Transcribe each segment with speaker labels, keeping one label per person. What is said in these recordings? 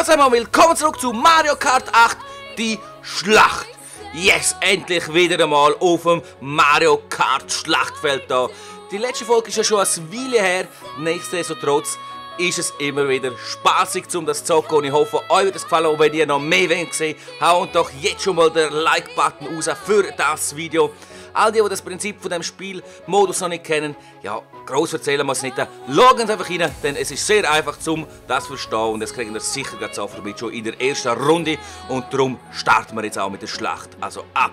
Speaker 1: Hallo zusammen und willkommen zurück zu Mario Kart 8, die Schlacht. Yes, endlich wieder einmal auf dem Mario Kart Schlachtfeld da. Die letzte Folge ist ja schon eine Weile her, nichtsdestotrotz ist es immer wieder spaßig um das zu zocken und ich hoffe, euch wird es gefallen und wenn ihr noch mehr sehen wollt, haut doch jetzt schon mal den Like-Button raus für das Video. All die das Prinzip von dem Spielmodus noch nicht kennen, ja, gross erzählen wir es nicht, schauen Sie einfach rein, denn es ist sehr einfach zum das verstehen und das kriegen wir sicher ganz oft damit schon in der ersten Runde und darum starten wir jetzt auch mit der Schlacht, also ab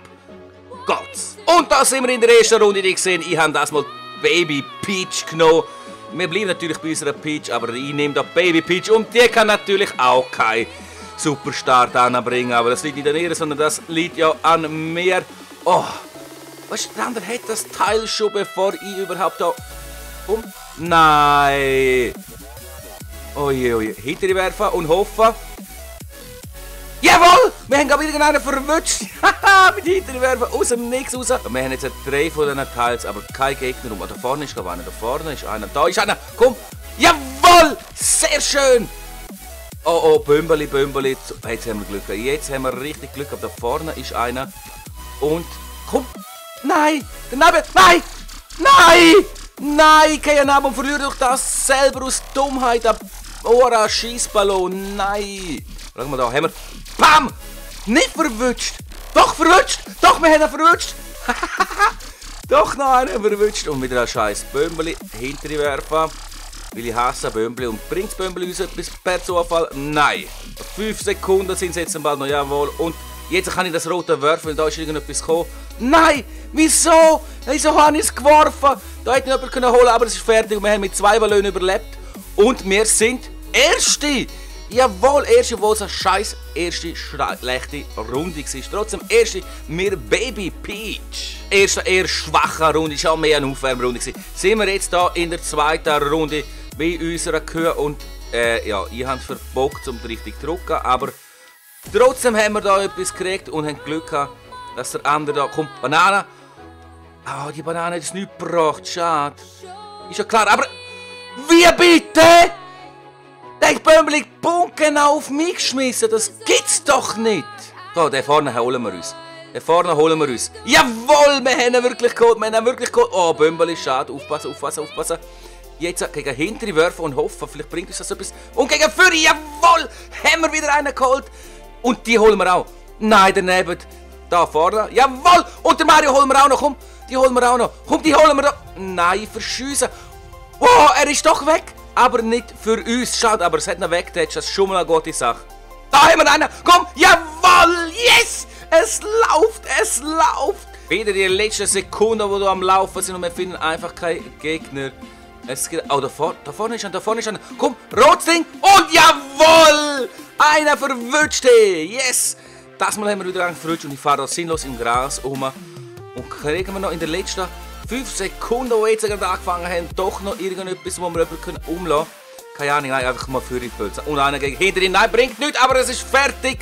Speaker 1: geht's. Und da sind wir in der ersten Runde, die gesehen, ich habe das mal Baby Peach genommen. Wir bleiben natürlich bei unserer Peach, aber ich nehme da Baby Peach und die kann natürlich auch keinen Superstart anbringen, aber das liegt nicht an ihr, sondern das liegt ja an mir. Oh. Was, der andere hat das Teil schon, bevor ich überhaupt da... Nein! Oje, oje. Hinterher werfen und hoffen. Jawohl! Wir haben gerade wieder einen verwünscht. Haha, mit hinterher werfen aus dem Nix raus. Wir haben jetzt 3 von diesen Teils, aber kein Gegner rum. Da vorne ist einer, da vorne ist einer, da ist einer. Komm! Jawohl! Sehr schön! Oh, oh, Bömbeli, Bömbeli. Jetzt haben wir Glück. Jetzt haben wir richtig Glück. Aber da vorne ist einer. Und... Komm! Nein! Daneben! Nein! Nein! Nein! Ich gehe daneben und verliere doch das selber aus Dummheit. Ora, Schießballon! Nein! Schau mal da, haben wir... Bam! Nicht verwünscht! Doch verwünscht! Doch, wir haben ihn verwünscht! Doch noch einen verwünscht! Und wieder ein scheiß Bömbeli hinter werfen. Weil ich hasse Bömbeli. Und bringt das Bömbeli uns etwas per Zufall? Nein! 5 Sekunden sind es jetzt bald noch, jawohl. Und jetzt kann ich das rote werfen, weil da ist irgendetwas gekommen. Nein! Wieso? Wieso habe ich es geworfen? Da hätte ich jemand holen können, aber es ist fertig. Und wir haben mit 2 Ballonen überlebt. Und wir sind Erste! Jawohl, Erste, obwohl es eine scheiß erste schlechte Runde war. Trotzdem Erste, wir Baby Peach. Erste eher schwache Runde, es war auch mehr eine Aufwärmrunde. Sind wir jetzt hier in der zweiten Runde bei unserer Kühe. Und ja, ich habe es verbockt, um richtig zu drücken. Aber trotzdem haben wir da etwas gekriegt und haben Glück gehabt, dass der andere da kommt. Banane. Oh, die Banane hat es nicht gebracht. Schade. Ist ja klar, aber... Wie bitte? Der Bömbeli genau auf mich geschmissen. Das gibt's doch nicht. Da, den vorne holen wir uns. Den vorne holen wir uns. Jawohl, wir haben ihn wirklich geholt. Wir haben ihn wirklich geholt. Oh, Bömbeli, schade. Aufpassen, aufpassen, aufpassen. Jetzt gegen hintere werfen und hoffen. Vielleicht bringt uns das etwas. Und gegen Führer. Jawohl, haben wir wieder einen geholt. Und die holen wir auch. Nein, daneben. Da vorne. Jawohl! Und den Mario holen wir auch noch. Komm, die holen wir auch noch. Komm, die holen wir noch. Nein, verschiessen. Oh, er ist doch weg. Aber nicht für uns. Schade, aber es hat noch weggetatscht. Das ist schon mal eine gute Sache. Da haben wir einen. Komm, jawohl! Yes! Es läuft, es läuft. Wieder die letzten Sekunden, wo du am Laufen sind und wir finden einfach keinen Gegner. Es geht... Oh, da vorne ist einer, da vorne ist einer. Komm, rotes Ding. Und jawohl! Einer verwünscht. Yes! Das Mal haben wir wieder verrutscht und ich fahre da sinnlos im Gras um. Und kriegen wir noch in den letzten 5 Sekunden, die jetzt gerade angefangen haben, doch noch irgendetwas, wo wir jemanden umlassen können. Keine Ahnung, nein, einfach mal für die Pölze. Und einer gegen hinterhin, nein, bringt nichts, aber es ist fertig.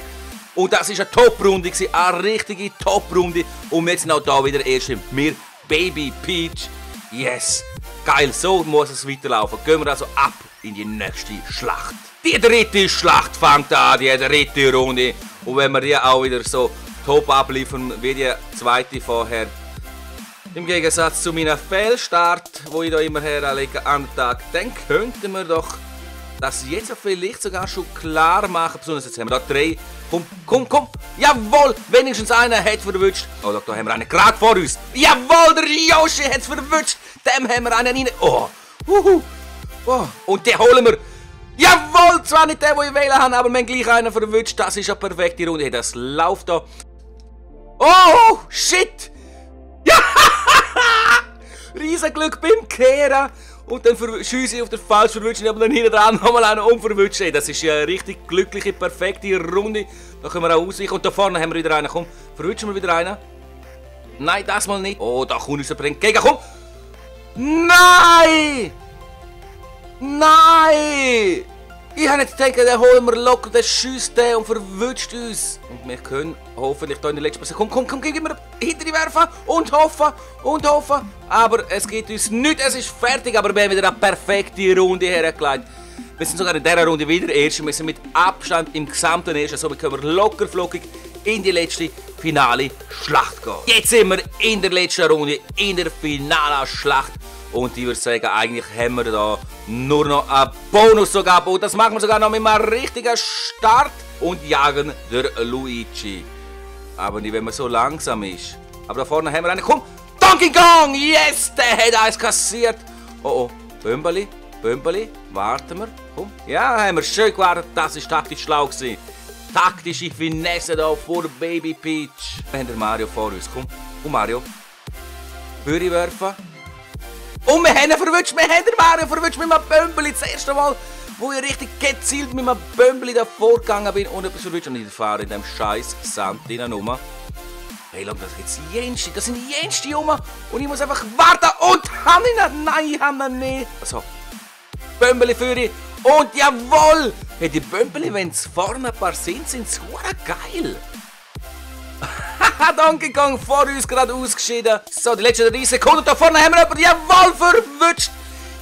Speaker 1: Und das war eine Top-Runde, eine richtige Top-Runde. Und wir sind auch da wieder erst mit Baby Peach. Yes, geil, so muss es weiterlaufen. Gehen wir also ab in die nächste Schlacht. Die dritte Schlacht fängt an, die dritte Runde. Und wenn wir die auch wieder so top abliefern wie die zweite vorher, im Gegensatz zu meinem Fehlstart, wo ich da immer herlege an den Tag, dann könnten wir doch das jetzt vielleicht sogar schon klar machen. Besonders jetzt haben wir da 3. Komm, komm, komm. Jawohl, wenigstens einer hat verwünscht. Oh, da haben wir einen gerade vor uns. Jawohl, der Yoshi hat es verwünscht. Dem haben wir einen rein. Oh, oh. Und den holen wir. Jawohl, zwar nicht der, den ich wählen habe, aber wir haben gleich einen verwünscht. Das ist eine perfekte Runde. Hey, das läuft da. Oh, shit. Ja, Riesenglück beim Kehren. Und dann schieße ich auf den falsch verwünschen, aber dann hinten dran nochmal einen unverwünscht. Hey, das ist eine richtig glückliche, perfekte Runde. Da können wir auch ausweichen. Und da vorne haben wir wieder einen. Komm, verwünschen wir wieder einen. Nein, das mal nicht. Oh, da kommt unser Bringt gegen. Komm. Nein! Nein! Ich habe jetzt gedacht, den holen wir locker, der schiesst den und verwünscht uns. Und wir können hoffentlich hier in der letzten Sekunde, komm, gib mir hinter die werfen und hoffen. Aber es geht uns nicht, es ist fertig, aber wir haben wieder eine perfekte Runde hergelegt. Wir sind sogar in dieser Runde wieder Erster. Wir sind mit Abstand im gesamten Ersten. Somit können wir locker flockig in die letzte finale Schlacht gehen. Jetzt sind wir in der letzten Runde, in der finalen Schlacht. Und ich würde sagen, eigentlich haben wir da nur noch einen Bonus sogar. Und das machen wir sogar noch mit einem richtigen Start. Und jagen der Luigi. Aber nicht, wenn man so langsam ist. Aber da vorne haben wir einen. Komm! Donkey Kong! Yes! Der hat eins kassiert. Oh oh. Bömbeli, Bömbeli. Warten wir. Komm. Ja, haben wir schön gewartet. Das war taktisch schlau gewesen. Taktische Finesse da vor Baby Peach. Wir haben den Mario vor uns. Komm. Komm, Mario. Bürri werfen. Und wir haben ihn verwünscht. Wir haben den Mario verwünscht mit einem Bömbeli. Das erste Mal, wo ich richtig gezielt mit einem Bömbeli da vorgegangen bin und etwas verwünscht. Und ich fahre in dem scheiß Sand rum. Hey, schau, das sind die Jenste rum. Und ich muss einfach warten. Und habe ihn? Nein, ich habe ihn nicht. Also, Bömbeli für dich. Und jawohl! Hey, die Bömbeli, wenn es vorne ein paar sind, sind es geil. Haha, Donkey Kong vor uns gerade ausgeschieden. So, die letzten 30 Sekunden. Da vorne haben wir jemanden. Jawohl, verwünscht.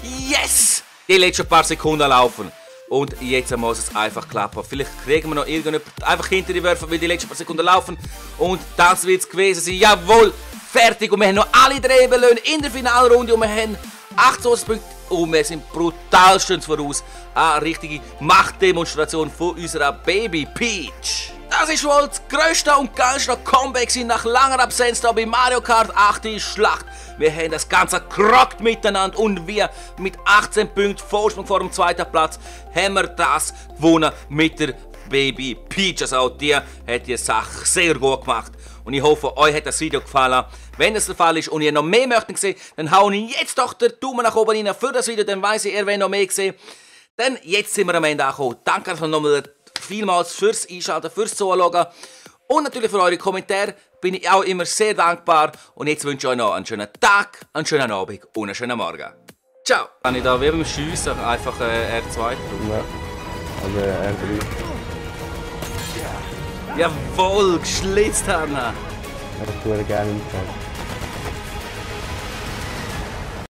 Speaker 1: Yes! Die letzten paar Sekunden laufen. Und jetzt muss es einfach klappen. Vielleicht kriegen wir noch irgendjemanden einfach hinter die Werfer, weil die letzten paar Sekunden laufen. Und das wird es gewesen sein. Jawohl, fertig. Und wir haben noch alle drei Belohne in der Finalrunde. Und wir haben 8 Punkte. Und wir sind brutalstens voraus. Eine richtige Machtdemonstration von unserer Baby Peach. Das ist wohl das grösste und geilste Comeback nach langer Absenz hier bei Mario Kart 8 Schlacht. Wir haben das Ganze gerockt miteinander und wir mit 18 Punkten Vorsprung vor dem zweiten Platz haben wir das gewonnen mit der Baby Peach. Also auch die hat die Sache sehr gut gemacht. Und ich hoffe, euch hat das Video gefallen. Wenn das der Fall ist und ihr noch mehr möchtet sehen, dann hauen jetzt doch den Daumen nach oben rein für das Video, dann weiss ich, ihr wollt noch mehr sehen. Denn jetzt sind wir am Ende angekommen. Danke also nochmal vielmals fürs Einschalten, fürs Zuschauen. Und natürlich für eure Kommentare bin ich auch immer sehr dankbar. Und jetzt wünsche ich euch noch einen schönen Tag, einen schönen Abend und einen schönen Morgen. Ciao! Kann ich da wie beim Schiessen einfach R2 drücken?
Speaker 2: Ja, also R3.
Speaker 1: Jawohl, geschlitzt haben!
Speaker 2: Das würde gerne nicht.